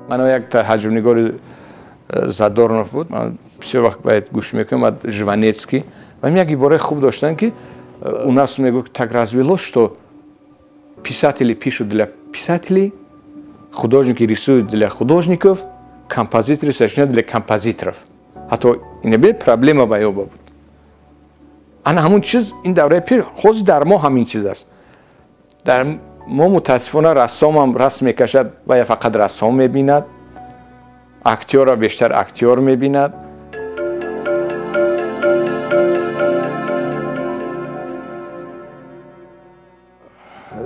Ман як ҳаҷвнигори Задорнов буд, ман бисёр вақт бояд гӯш мекунам, аз Жванецкий. Ва як ибораи хуб доштанд, ки у нас, мегӯ, так развелось, что писатели пишут для писателей, художники рисуют для художников, композиторы сочиняют для композиторов. Ҳатто ина бе проблема ба ёба буд. Ана ҳамун чиз ин давраи пир, ҳозир дар мо ҳамин чиз аст. Дар мо мутаассифона рассомам расм мекашад ва я фақат рассом мебинад, актёрро бештар актёр мебинад.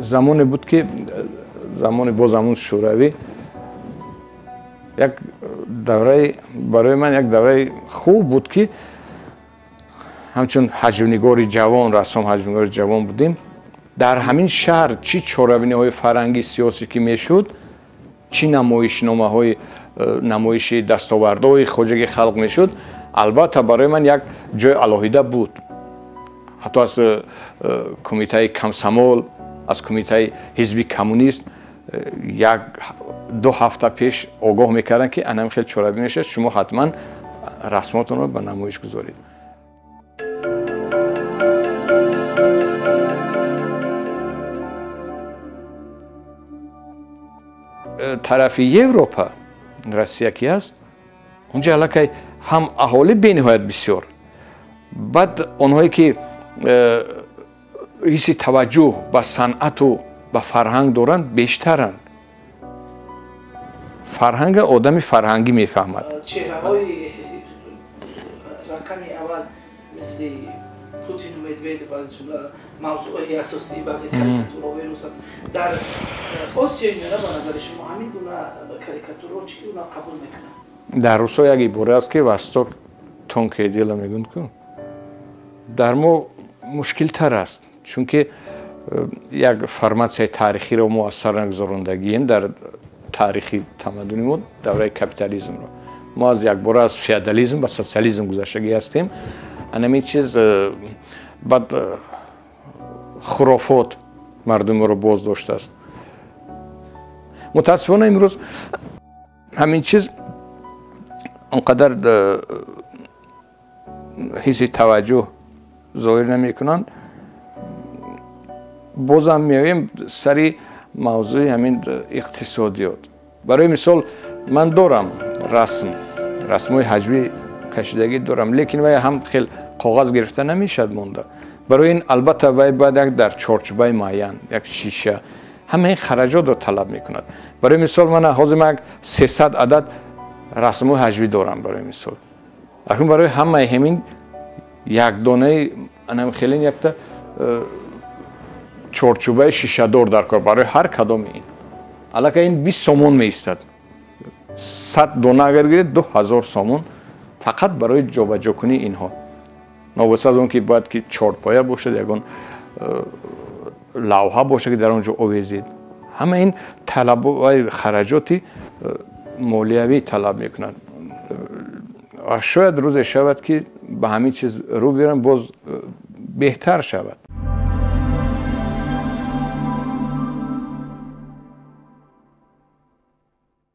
Замоне буд, ки замони боз ҳамун Шӯравӣ, як давраи барои ман як давраи хуб буд, ки ҳамчун ҳаҷвнигори ҷавон, рассом ҳаҷвнигори ҷавон будем. Дар ҳамин шаҳр чӣ чорабиниҳои фарҳангӣ, сиёсӣ ки мешуд, чӣ намоишномаҳои намоиши дастовардҳои хоҷагии халқ мешуд, албатта барои ман як ҷои алоҳида буд. Ҳатто аз кумитаи комсомол, аз кумитаи ҳизби коммунист як ду ҳафта пеш огоҳ мекарданд, ки анам хел чорабинӣ мешавад, шумо ҳатман расмотонро ба намоиш гузоред. Тарафи Европа, Россия ки аст, унҷа аллакай ҳам аҳолӣ бениҳоят бисёр, баъд онҳое ки ҳисси таваҷҷӯҳ ба санъату ба фарҳанг доранд, бештаранд. Фарҳанга одами фарҳангӣ мефаҳмад. Чеҳраҳои рақами аввал мисли Путину Медведев аз ҷумла мавзӯъҳои асосии баъзе карикатураҳои рус аст. Дар Осиёи Миёна ба назари шумо ҳамин гуна карикатураро чӣ гуна қабул мекунанд? Дар русҳо як ибора аст, ки «Восток тонкое дело» мегӯянд ку. Дар мо мушкилтар аст, чунки як форматсияи таърихиро мо аз сар нагузарондагием. Дар таърихи тамаддуни мо давраи капитализмро мо аз якбора аз феодализм ба социализм гузаштагӣ ҳастем. Анамин чиз, баъд хурофот мардумро боз доштааст. Мутаассифона, имрӯз ҳамин чиз он қадар ҳисси таваҷҷӯҳ зоҳир намекунанд. Бозам меоем сари мавзӯи ҳамин иқтисодиёт. Барои мисол, ман дорам расм, расмҳои ҳаҷвӣ кашидагӣ дорам, лекин вай ҳам хел коғаз гирифта намешавад монда. Барои ин албатта вай бояд як дар чорчӯбаи муайян, як шиша, ҳамаи ин хараҷотро талаб мекунад. Барои мисол, ман ҳозир ман як 300 адад расмҳои ҳаҷвӣ дорам. Барои мисол, акнун барои ҳамаи ҳамин як донаи анам хелин якта чорчӯбаи шишадор дар кор барои ҳар кадоми ин аллакай ин 20 сомон меистад. 100 дона агар гиред, 2000 сомон фақат барои ҷобаҷокунии инҳо, новобаста аз он ки бояд ки чорпоя бошад, ягон лавҳа бошад, ки дар он ҷо овезед. Ҳама ин талаб хараҷоти молиявӣ талаб мекунад. Ва шояд рӯзе шавад, ки ба ҳамин чиз рӯ биёрам, боз беҳтар шавад.